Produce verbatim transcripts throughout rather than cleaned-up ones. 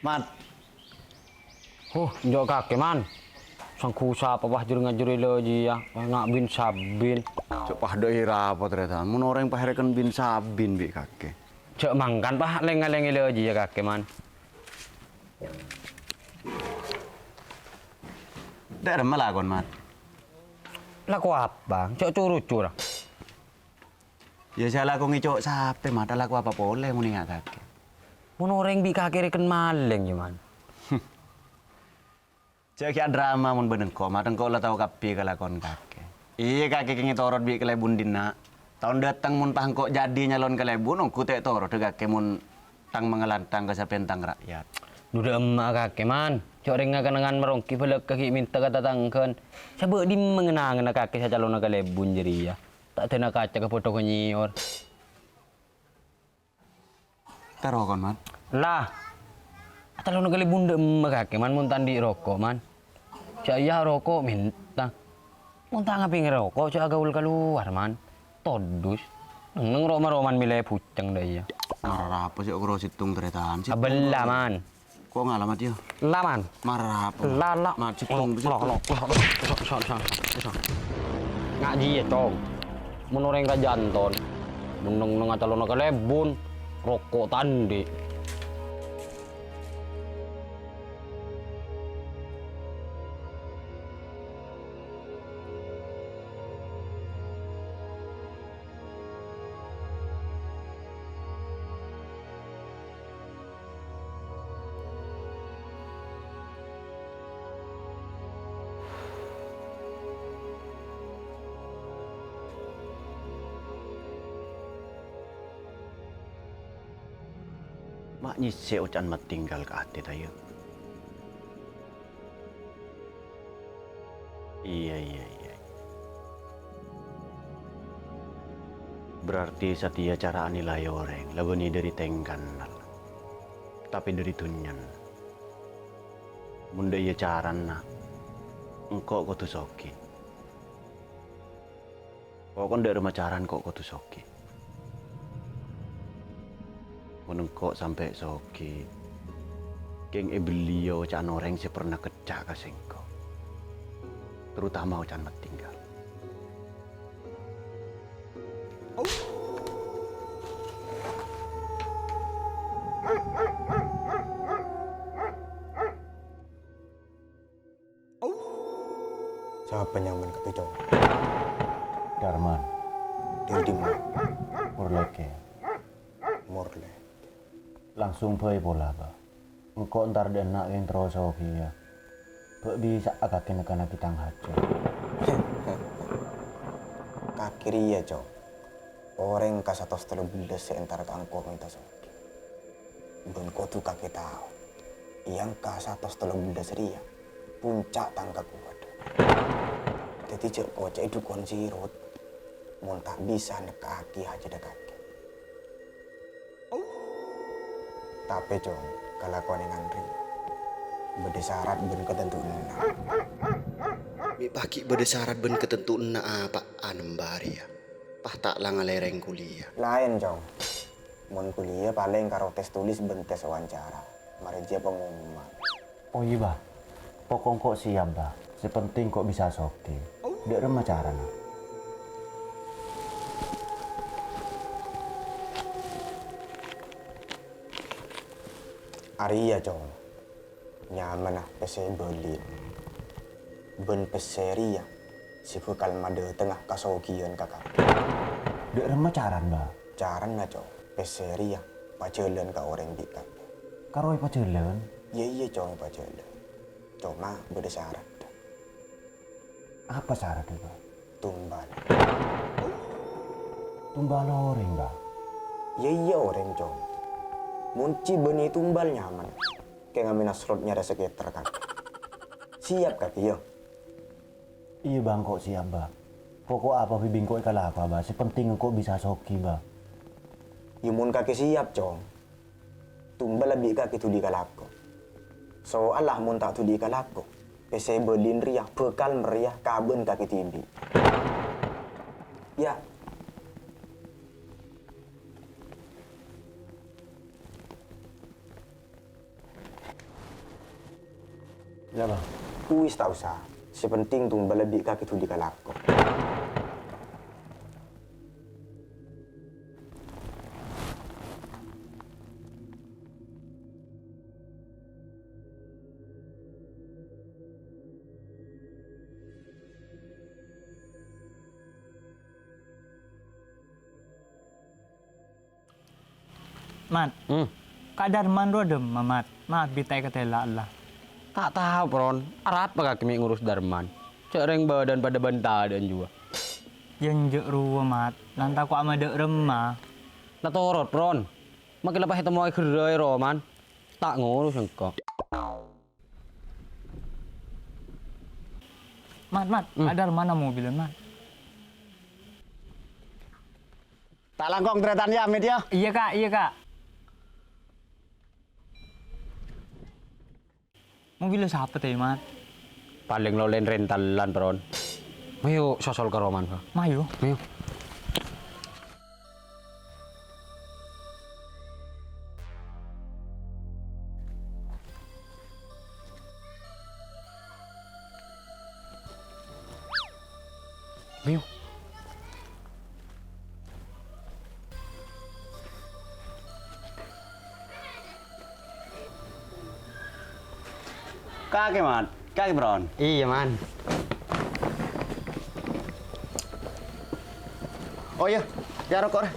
Mat. Huh, enjâ' kakè, Man. Sangghu sapa pas jâr-ngajâr èlâ jiyâ, nga' bin-sabin. Jâ' padâ èrapa, tarètan. Mon orèng pas èrèken bin-sabin bi' kakè. Jâ' mangkana pas lèng-ngalèng èlâ jiyâ kakè, Man. Dâ' remma lakon, Mat. Lako apa? Jâ' cu-rucu, ra. Iyâ, sè alako ngèco' sapè, Mat, alako apa polè mon ènga' kakè? Mon orèng bi' kakè èrèken malèng, yâ, Man. Jâ' ghi' adrama mon bân engko', Mat, engko' la tao kabbhi kalakowan kakè. Iyâ, kakè kèngèng torot bi' kalèbun dinna'. Taon dâteng mon pas engko' jadi nyalon kalèbun, ongghu ta' ètorodhâ kakè mon tang-mangalantang ka sapèntang ra'yat. Dhu dâ' emma'a kakè, Man. Jâ' orèng kennengngan maronggi bâlâkka ghi' mènta ka tatangghâna. Sabâ' dimma ngen-angenna kakè sè calonna kalèbun jârèya. Ta' dâna kaca ka bâdhâ ka nyèyor. Tèro kon, Man. Lah. Atalona kalèbun dâ' emma kakè, Man, mon ta' andi' roko', Man. Jâ' iyâ roko' mènta. Mon ta' ngapèngè roko', jâ' agaul kalowar, Man. Todus. Neng-neng ro'-maro'an mèlè bujâng dâ' iyâ. Mara apa sè okoro sèttong tarètan? Sèttong. Abella, Man. Ko' ngala, Mat, yâ? La, Man. Mara apa? La, la. Mat, sèttong, lo, lo, sèttong. Lo, lo, lo, lo, lo, lo. Nga' jiyâ, Cong. Mon orèng rajâ Anton, mon neng-neng atalona kalèbun, roko' ta' andi'. Ma' nyèssè oca'an Matinggal ka atè, ta' iyâ? Iyâ, iyâ, iyâ. Berarti satèya cara anilai orèng la bânnè dâri tèngkana, tapè dâri dhunnyana. Mon dâ' iyâ carana, engko' kodhu soghi. Pokokna dâ' remma carana engko' kodhu soghi. Mon engko' sampè' soghi, kèng èbelliyâ oca'an orèng sè pernah kècca' ka sèngko', terutama oca'an Matinggal. Sapa nyamana, Cong? Darman. Dâri dimma? Morlèkè. Morlèkè. Langsung bhâi pola, Bâ. Engko' entar dâ' enna' kèng terro soghi, yâ. Bâ' bisa'a kakè nèkana ghi' tang hajhât. Kakè rèya, Cong. Orèng ka satos tello bellâs sè entar ka engko' mènta soghi. Bân kodhu kakè tao, è angka satos tello bellâs rèya, ponca' tang kakowadhân. Dâddhi jâ' koca'è dhukon sirut, mon ta' bisa nekka'aghi hajhâddhâ kakè. Tapè, Cong, kalakowan è ngan rèya bâdâ sarat bân katantowanna. Mè' paghi' bâdâ sarat bân katantowanna apa'an emba rèya? Pas ta' la ngalèrèng kuliyah. Laèn, Cong. Mon kuliyah palèng karo tes tulis bân tes wawancara. Marè jiyâ pengumuman. Oh iyâ, Bâ. Pokok engko' siap, Bâ. Sè penting engko' bisa soghi. Dâ' remma carana? Arèya, Cong. Nyamana pèssè bâli. Bân pèssè rèya sè bhâkal madhâtengnga kasoghiyân ka kakè. Dâ' remma carana, Bâ? Carana, Cong, pèssè rèya pajhâlân ka orèng bi' kakè. Karo èpajhâlân? Iyâ, iyâ, Cong, èpajhâlân. Coma bâdâ sarat. Apa saradda, Bâ? Tumbal. Tumbal orèng, Bâ? Iyâ, iyâ, orèng, Cong. Mon cè' bânnè tumbal nyamana. Kèng amèna slot nyarè sakèter, kan. Siap kakè, yâ? Iyâ, Bâ, engko' siap, Bâ. Pokok apa bi' engko' èkalakowa, Bâ. Sè penting engko' bisa soghi, Bâ. Iyâ, mon kakè siap, Cong. Tumbal bi' kakè dhuli kalako. Soalla mon ta' dhuli kalako, pèssè bâlina rèya bhâkal marèya ka bân kakè dhibi'. Yâ. Kenapa? Wis ta' osa. Sè penting Tumbal bi' kakè dhuli kalako. Mat. Hmm. Ka' Darman rowa dâmma, Mat. Ma' abit ta' èkatèla' la. Ta' tao, Pron. Arapa kakè mè' ngurus Darman? Jhâ' rèng bâdân padâ bân tadâ'ân juwa. Yâ enjâ' rowa, Mat. Lan tako' amadâ' remma. La torot, Pron. Makkè la pas ètemmowa è ghârrâ è roman. Ta' ngurus engko'. Mat, Mat, hmm. Ka' Darman mobilla, Mat. Ta' langkong tarètan yâ, Mit, yâ? Iyâ, Ka', iyâ, Ka'. Mobilla sapa tè, Mat? Palèng lo lèn-rèntalan, Pron. Mayu sosol ka roman, Bro. Mayu. Mayu. Mayu. Kakè, Man. Kakè, Bron. Iyâ, Man. Oh, iyâ. Yâ, roko', rè.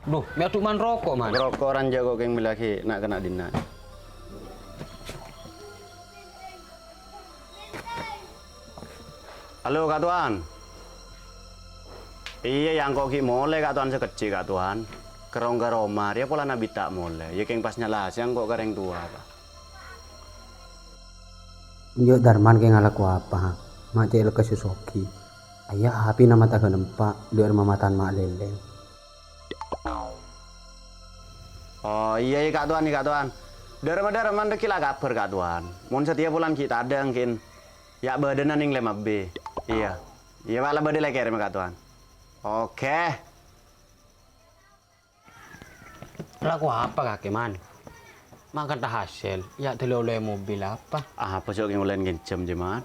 Dhu, mè' adhu' man roko', Man. Roko' ranja kok kèng mellèaghi na'-kana' dinna'. Halo, Ka' Towan. Iyâ, yâ, engko' ghi' molè, Ka' Towan, sakejjhi', Ka' Towan. Kerrong ka roma rèya polana bi' ta' molè. Yâ, kèng pas nyalase engko' ka rèng towa, Ka'. Enjâ' Darman kèng alako apa, ha? Ma' cè' lekkas sè soghi. Iyâ, apina ma' ta' ghânempa, dâ'remma matan ma' lèlèng. Oh, iyâ, iyâ, Ka' Towan, iyâ, Ka' Towan. Dâ'remma-dâ'remma dhâggi' la kabhâr, Ka' Towan. Mon satèya polana ghi' tadhâng, kèng yâ' bâdâna nèng lèma bhi. Iyâ. Iyâ, wa' la bâdâ la kèrèm, Ka' Towan. Oke. Lako apa kakè, Man? Mangkana ta' hasèl, yâ' dhuli ollè mobil apa? Apa jhâ' kèng ollè ngènjhâm, jiyâ, Man?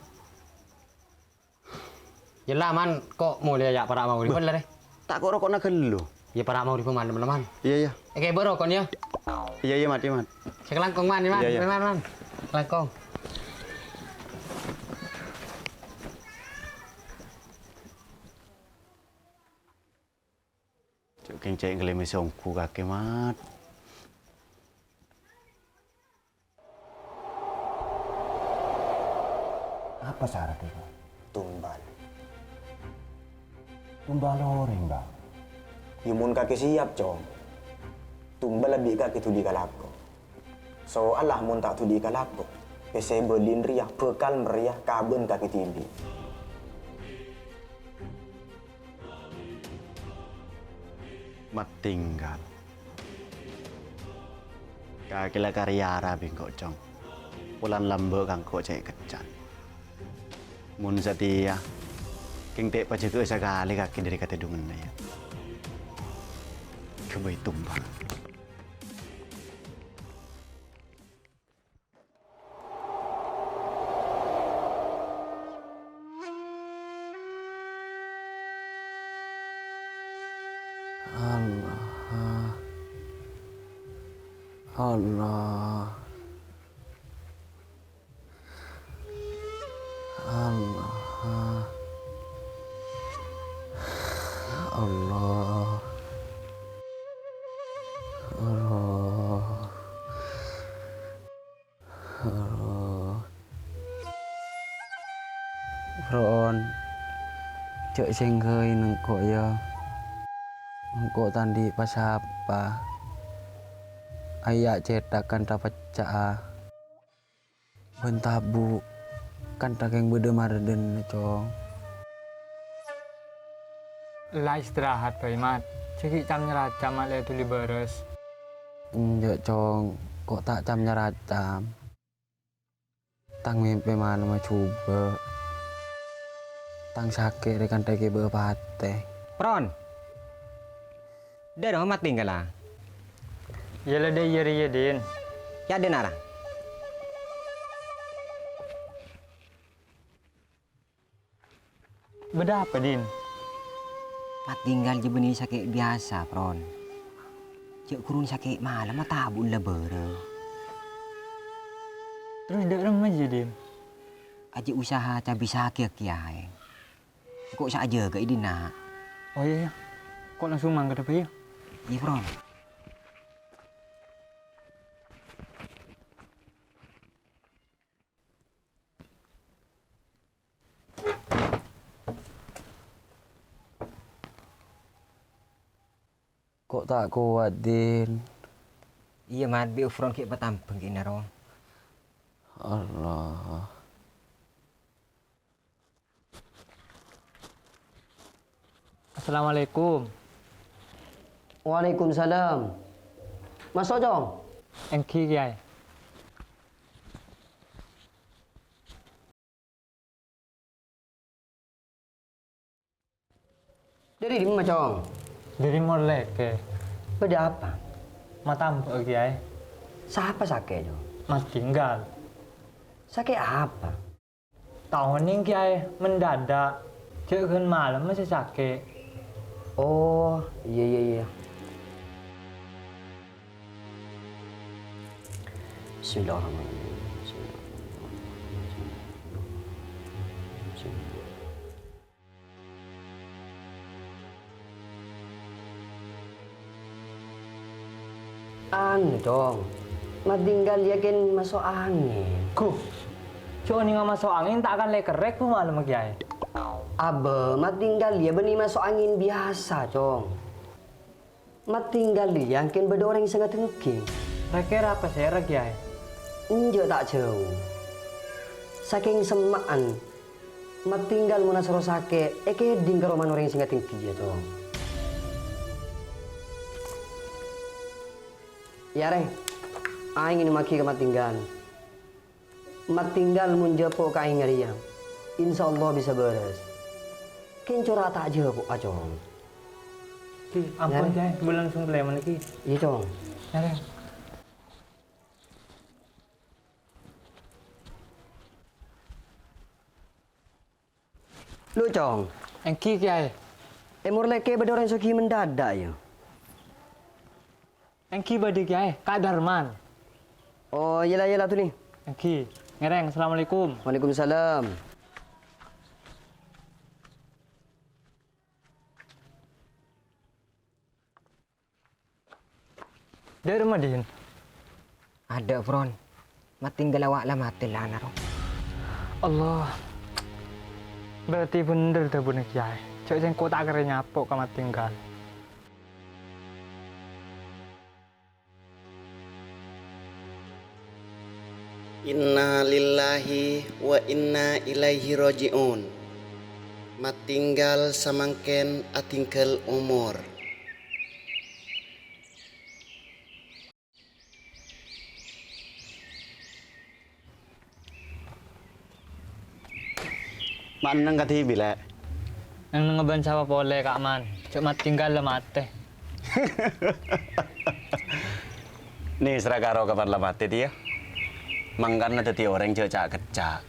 Yâ la, Man, ko' molèya yâ' para' maghrib, Bâh. Lè, rè. Ta' ko' roko'na ghâllu. Yâ, para' maghrib malem, la, Man. Iyâ, iyâ. Èkèbâ roko'na, yâ. Iyâ, iyâ, Mat, iyâ, Mat. Sè kalangkong, Man, yâ, Man. Iyâ, iyâ. Man, Man, Man. Kalangkong. Jhâ' kèng cè' ngalèmè sè ongghu kakè, Mat. Apa saratnya, Pak? Tumbal. Tumbal orèng, Pak? Yâ, mon kakè siap, Cong. Tumbal bi' kakè dhuli kalako. Soalla mon ta' dhuli kalako, pèssè bâlin rèya bhâkal mèrrèya kabân kakè dhibi'. Matinggal. Kakè la karè arapa bi' engko', Cong. Polana lambâ' ka engko' cè' kècè'an. Mon satèya, kèng ta' èpajâgâ'â sakalè kakè dâri katèdhunganna, yâ. Ghâbây Tumbal. Allah. Allah. Allah. Allah. Allah. Allah. Pron, jhâ' sèngghâi engko', yâ. Engko' ta' andi' pasapa. Aya' cèthak kantha pecca'a. Bân tabu', kantha kèng bâdâ mardhâna, Cong. La istirahat bhâi, Mat. Jhâ' ghi' cam-nyaracam ma' lè dhuli bârâs. Enjâ', Cong. Ko' ta' cam-nyaracam. Tang mèmpè malem jhubâ'. Tang sakè' rè kantha èkèbâ'â patè. Pron! Dâ' remma Mat tinggal, a? Yâ la dâ' iyâ rèya, Din. Yâ, Din, ara. Bâdâ apa, Din? Matèngghâl jhâ' bânnè sakè' biyasa, Pron. Jhâ' ghun sakè' malem, atabu'na la bârâ. Terros dâ' remma jiyâ, Din? Ajjhâ' usaha cabisaghi, Kèyaè. Engko' sè ajâgâ è dinna'. Oh, iyâ, iyâ. Engko' langsung mangkat apa, iyâ? Iyâ, Pron. Ko' ta' kowat, Din? Iyâ, Mat, bi' Ufron ghi' patambhâng kènaro. Allah. Assalamualaikum. Waalaikumsalam. Maso', Cong. Èngghi, Kèyaè. Dâri dimma, Cong? Dâri Morlèkè. Bâdâ apa? Matambhâ'â, Kèyaè. Sapa sakè', Cong? Matèngghâl. Sakè' apa? Ta' onèng, Kèyaè, mendadak. Jhâ' ghun malem sè sakè'. Oh, iyâ, iyâ, iyâ. Bismillahirrahmanirrahim. Anu, Cong. Matèngghâl yakin maso' angèn. Ghu, jhâ' onènga maso' angèn ta' kan lè-kerrè' ghu malem, Kèyaè. Abbâ, Matèngghâl yâ bânnè maso' angèn biyasa, Cong. Matèngghâl yâ angèn bâdâ orèng sè ngadhengghi. Ra-kèra pasèra, Kèyaè? Enjâ' ta' jhâu. Sakèng semma'an, Matèngghâl mon asoro sakè', èkèdhing ka romana orèng sè ngadhengghi, yâ, Cong. Iyâ, Rèng. Aèng ngènommaghi ka Matèngghâl. Matèngghâl mon jhâpo' ka aèng rèya, insyaallah bisa bârâs. Kèng cora' ta' jhâpo'a, Cong. Ghi, ampon, Yâ, Rèng. Kèyaè, bulâ langsung kalèman ghi. Iyâ, Cong. Yâ, Rèng. Lu, Cong. Èngghi, Kèyaè. È Morlèkè bâdâ orèng soghi mendadak, yâ? Èngghi bâdâ, Kèyaè, Ka' Darman. Oh, iyâ la, iyâ la, dhuli. Èngghi. Ngèrèng, assalamualaikum. Waalaikumsalam. Dâ' remma, Din? Adâ', Pron. Matèngghâl awak la matè la naro. Allah. Berarti bhender dhâbuna Kèyaè. Jhâ' sèngko' ta' kèra nyapo' ka Matèngghâl. Inna lillahi wa inna ilaihi raji'un. Matèngghâl samangkèn atèngghâl omor. Ma' neng kadhibi', Lè'? Neng-neng bân sapa polè, Ka' Man? Jhâ' Matèngghâl la matè. Nèserra karo kapan la matè, tèya. Mangkana dhâddhi orèng jhâ' ca'-kecca'.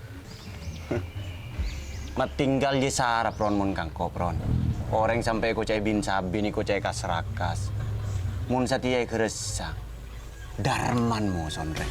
Matèngghâl jiyâ sara, Pron, mon ka engko', Pron. Orèng sampè' èkoca'è bin-sabin, èkoca'è kas-rakas. Mon satèya èghâressa', Darman moson, rè.